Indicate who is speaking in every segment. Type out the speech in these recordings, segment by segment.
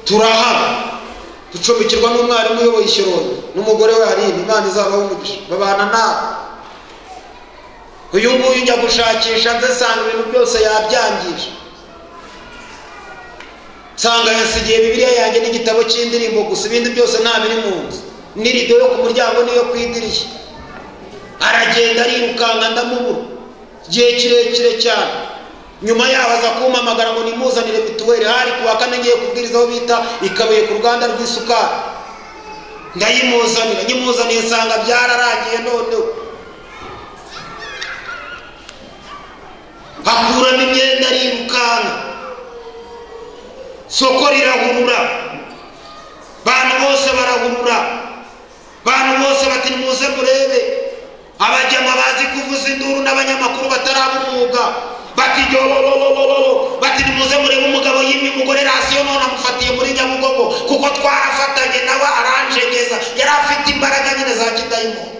Speaker 1: Turahaba, ducumbikirwa n'umwarimu uyoboye Ishyorongi n'umugore we Aline, Imana izabaha umugisha, babana nawe. Uyu nguyu njya gushakisha nze nsanga ibintu byose yabyangije, nsanga yasigiye Bibiliya yanjye n'igitabo cy'indirimbo gusa, ibindi byose nta biri mu nzu, n'irido yo ku muryango n'iyo ku idirishya. Aragenda arirukanka ndamubura igihe kirekire cyane. Nyuma yaho aza kumpamagara ngo nimuzanire mituweli, hari ku wa kane ngiye kubwiriza aho bita Ikabuye ku ruganda rw'isukari. Ndayimuzanira, nyimuzaniye nsanga byararangiye. Noneho akuramo imyenda arirukanka, soko rirahurura, bantu bose barahurura, bantu bose bati nimuze murebe. Abajyama bazi kuvuza induru n'abanyamakuru bataraba umwuga bati yorororororo, bati nimuze murebe umugabo yimye umugore rasiyo none amufatiye muri Nyabugogo, kuko twarafatanye nawe aranjegeza, yari afite imbaraga nyine za kidayimoni.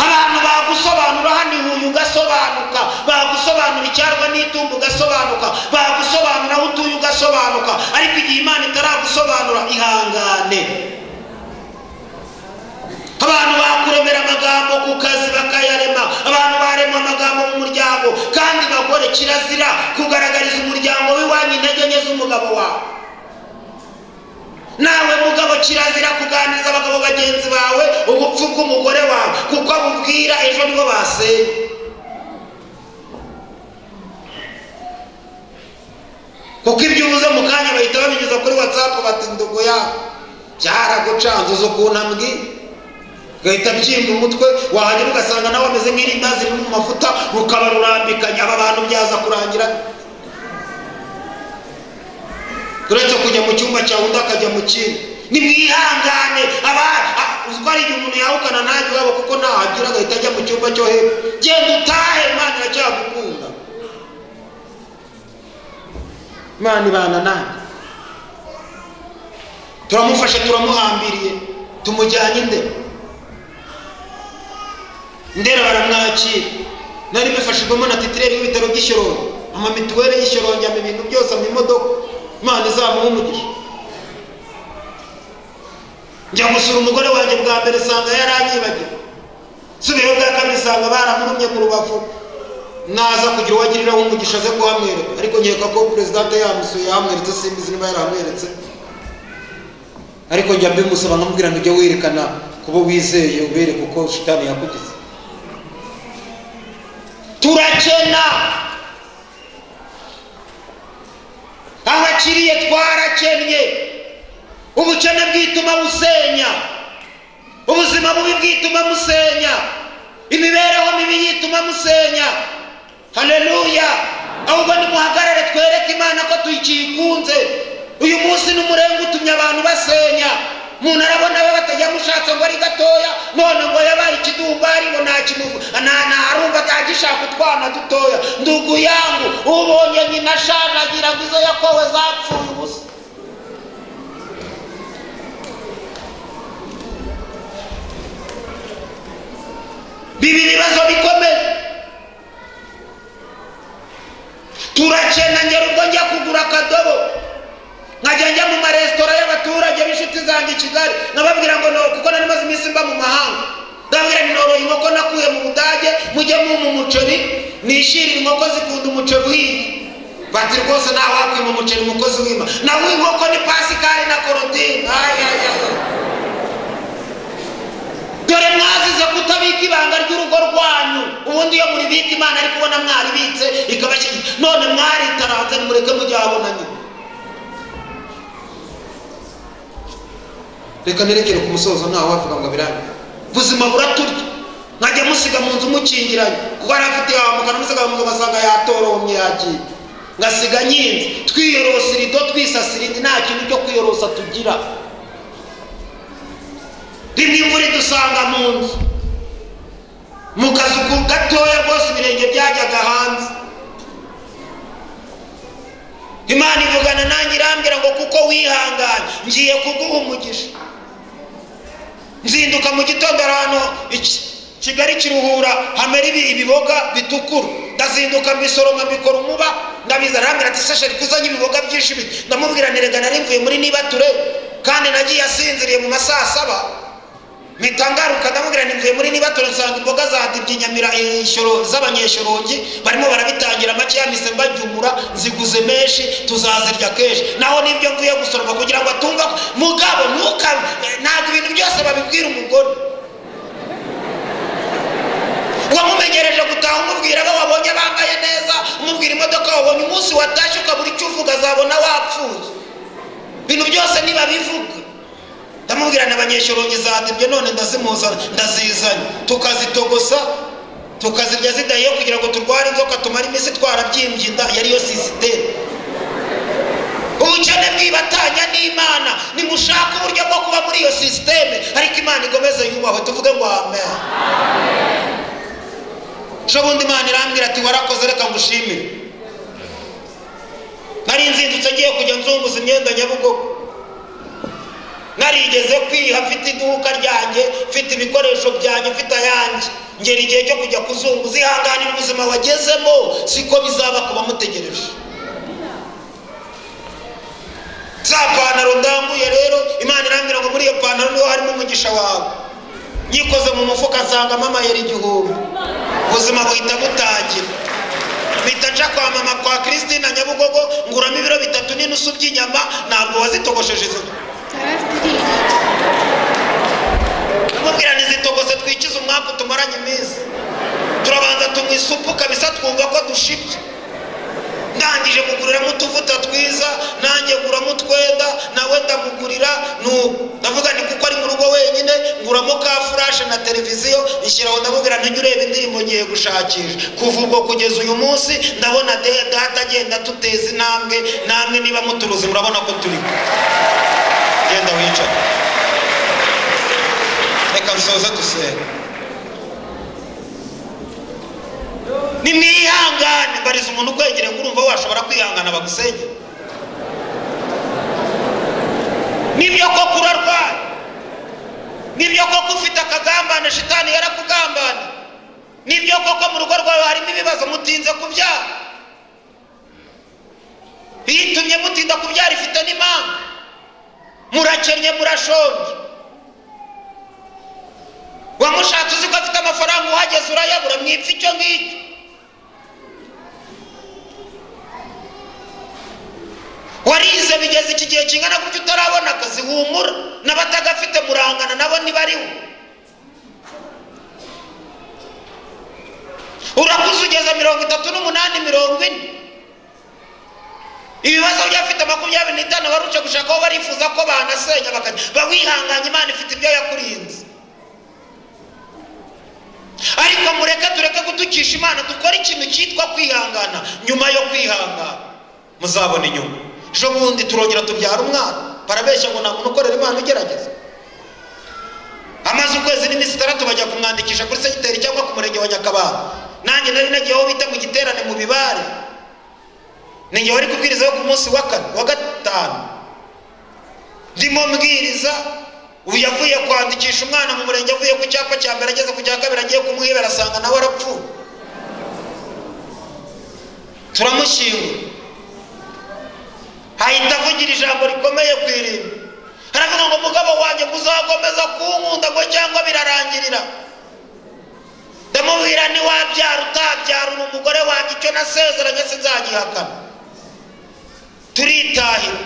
Speaker 1: Abantu bagusobanura hano i Huye ugasobanuka, bagusobanura icyarwa n'itumba ugasobanuka, bagusobanura aho utuye ugasobanuka, ariko igihe Imana itaragusobanura ihangane. Abantu bakuremera amagambo ku kazi bakayarema, abantu barema amagambo mu muryango. Kandi bagore, kirazira kugaragariza umuryango w'iwanyu intege nke z'umugabo wawe. Nawe mugabo, kirazira kuganiriza abagabo bagenzi bawe ubupfu bw'umugore wawe, kuko abubwira ejo nibo basenya. Kuko ibyo uvuze mu kanya bahita babinyuza kuri WhatsApp bati ndogo yawe byaragucanze uzi ukuntu ambwira, ugahita byimba umutwe, wahagera ugasanga nawe ameze nk'irindazi riri mu mavuta, rukaba rurambikanye. Aba bantu byaza kurangira uretse kujya mu cyumba cyawe undi akajya mu kindi. Nimwihangane. Uzi ko hari igihe umuntu yahukana ntajya iwabo kuko ntahagira, agahita ajya mu cyumba cyo hepfo. Genda utahe, Imana iracyagukunda, Imana ibana nanjye. Turamufashe, turamuhambiriye, tumujyanye Indera. Indera baramwakira. Nari mbifashijwemo na titireri w'ibitaro by'Ishyorongi, ama mituweli y'Ishyorongi, ama ibintu byose, ama imodoka. Imana izamuha umugisha. Njya gusura umugore wanjye bwa mbere nsanga yaranyibagiwe, nsubiyeyo bwa kabiri nsanga baramurumye mu rubavu. Naza kugira uwo agiriraho umugisha aze kuhamwereka, ariko nkeka ko perezidante yamusuye yahamweretse, simbizi niba yarahamweretse, ariko njya mbimusaba nkamubwira ngo ujye werekana kuba wizeye, ubereke uko shitani yakugize. Turakena, abakiriye twarakennye. Ubukene bwituma busenya, ubuzima bubi bwituma musenya, imibereho mibi yituma musenya. Haleluya! Ahubwo nimuhagarare twereke Imana ko tuyikunze. Uyu munsi n'umurenga utumye abantu basenya. Umuntu arabona we batajya mushatse ngo ari gatoya, none ngo yabaye ikidumbari ngo nta kimuvu, arumva atagishaka utwana dutoya. Ndugu yangu, ubonye nyina ashanagira ngo izo yakowe zapfuye ubusa. Bibi ibibazo bikomeye. Turakena. Ngera ubwo njya kugura akadobo, nkajya njya mu maresitora y'abaturage b'inshuti zanjye i Kigali, nkababwira ngo no, kuko nari maze iminsi mba mu mahanga, ndababwira nti noroye inkoko nakuye mu Budage, mujye mumpa umuceri nishirire inkoko, zikunda umuceri uhiye. Bati rwose nta wakwima umuceri umukozi wima, naho inkoko ni Pasikari na Korodine. Dore mwazize kutabika ibanga ry'urugo rwanyu. Ubundi iyo muribika Imana ari kubona mwaribitse ikabashyigikira, none mwaritaranze, nimureke mujye ahabona nyine. Reka nerekere ku musozo, ntawe wavuga ngo birangiye. Ubuzima buraturya. Nkajya musiga mu nzu mukingiranye, kuko yari afite yamuka, namusiga mu nzu ugasanga yatoromye yagiye, ngasiga nyinze, twiyorosa irido, twisasira indi, nta kintu cyo kwiyorosa tugira. Rimwe imvura idusanga mu nzu, mu kazu gatoya rwose, ibirenge byajyaga hanze. Imana ivugana nanjye irambwira ngo kuko wihanganye ngiye kuguha umugisha. Nzinduka mu gitondo ahantu Kigali Kiruhura hamera ibiboga bitukura, Ndazinduka mbisoroma mbikora umuba, ndabiza. Arambwira ati sasha kuzanye ibiboga byinshi bite? Ndamubwira nti rega nari mvuye muri nibature kandi nagiye asinziriye mu masaa 7. Mitangaruka ndamubwira nti mvuye muri nibature nsanga imboga zadibye Nyamira inshyoro z'abanyeshorongi barimo barabitangira make ya mise mbajyumura, nziguze menshi tuzazirya kenshi. Naho nibyo mvuye gusoroma kugira ngo atumva mugabo ntuka ntabwo ibintu byose babibwira umugore. Wamumenyereje gutaha umubwira abo wabonye bambaye neza, umubwira imodoka wabonye, umunsi watashye ukabura icyo uvuga azabona wapfuye. Ibintu byose nibabivuga. Ndamubwira n'abanyeshorongi zadibye none ndazimuzana ndazizanye, tukazitogosa tukazirya zidahiye kugira ngo turware inzoka tumara iminsi twarabyimbye inda yari yo sisiteme. Ubukene bwibatanya n'Imana, nimushaka uburyo bwo kuba muri iyo sisiteme, ariko Imana igomeze yubahwe. Tuvuge ngo amen. Ejo bundi Imana irambwira ati warakoze reka ngushimire. Nari nzindutse ngiye kujya nzunguza imyenda Nyabugogo, narigeze kwiha mfite iduka ryanjye, mfite ibikoresho byanjye, mfite ayanjye, ngera igihe cyo kujya kuzunguza. Ihanganira ubuzima wagezemo, siko bizaba kuba mutegereje. Za pantaro ndambuye rero, Imana irambwira ngo muri iyo pantaro niho harimo umugisha wawe. Nyikoze mu mufuka nsanga mama yari 1000. Ubuzima buhita butangira. Mpita nja kwa mama kwa Christine Nyabugogo nguramo ibiro 3.5 by'inyama. Ntabwo wazitogosheje izo. Ndamubwira nizitogose twikize umwaka tumaranye iminsi. Turabanza tunywa isupu kabisa twumva ko dushibye. Ndangije muguriramo utuvuta twiza, nanjye nguramo utwenda, nawe ndamugurira. Ndavuga ni kuko ari mu rugo wenyine, nguramo ka furashe na televiziyo ishyiraho. Ndamubwira ntujye ureba indirimbo ngiye gushakisha. Kuva ubwo kugeza uyu munsi ndabona data agenda tuteza intambwe, namwe niba muturuzi murabona ko turi. Genda wicare, reka nsoze dusenga. Nimwihangane. Mbariza umuntu ukwegereye ngo urumva washobora kwihangana bagusenge. Nibyo koko urarwaye, nibyo koko ufite akagambane, shitani yarakugambane, nibyo koko mu rugo rwawe harimo ibibazo, mutinze kubyara. Bitumye mutinda kubyara ifite n'impamvu. Murakennye, murashonje. Wamushatse uzi ko afite amafaranga, uhageze urayabura, mwipfa icyo ngicyo. Warize bigeze iki gihe kingana gutyo utarabona akazi, humura n'abatagafite murangana nabo ntibariho. Urakuze ugeze 38, 40, ibibazo byafite 25 baruce gushaka aho barifuza ko banasenya bakajya bawihanganya. Imana ifite ibyo yakurinze. Ariko mureke tureke gutukisha Imana, dukore ikintu cyitwa kwihangana. Nyuma yo kwihangana muzabona inyuma. Ejo bundi turongera tubyara umwana. Barabeshya ngo nta muntu ukorera Imana ugerageza. Amaze ukwezi n'iminsi 6 bajya kumwandikisha kuri segiteri cyangwa ku murenge wa Nyakabanda. Nanjye nari nagiye aho bita mu giterane mu bibare, ninjye wari kubwiriza yo ku munsi wa 4 wa 5. Ndimo mbwiriza, ubu yavuye kwandikisha umwana mu murenge, avuye ku cyapa cya mbere ageze ku cya kabiri agiye kumuhebera asanga nawe arapfuye. Turamushyingura. Hahita avugira ijambo rikomeye ku irimbi. Aravuga ngo mugabo wanjye uzakomeza kunkunda ngo cyangwa birarangirira. Ndamubwira ni wabyara utabyara uri umugore wanjye, icyo nasezeranye sinzagihakana. Turitahira.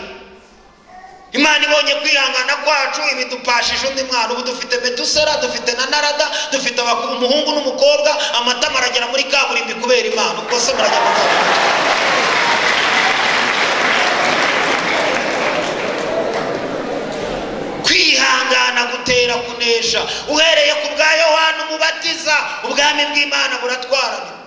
Speaker 1: Imana ibonye kwihangana kwacu ibidupashije undi mwana. Ubu dufite Metusera, dufite na Narada, dufite umuhungu n'umukobwa. Amatama aragera muri kaburimbi kubera Imana. Ubwo se murajya mu kaburimbi? Kwihangana gutera kunesha. Uhereye ku bwa Yohana Umubatiza, ubwami bw'Imana buratwarana.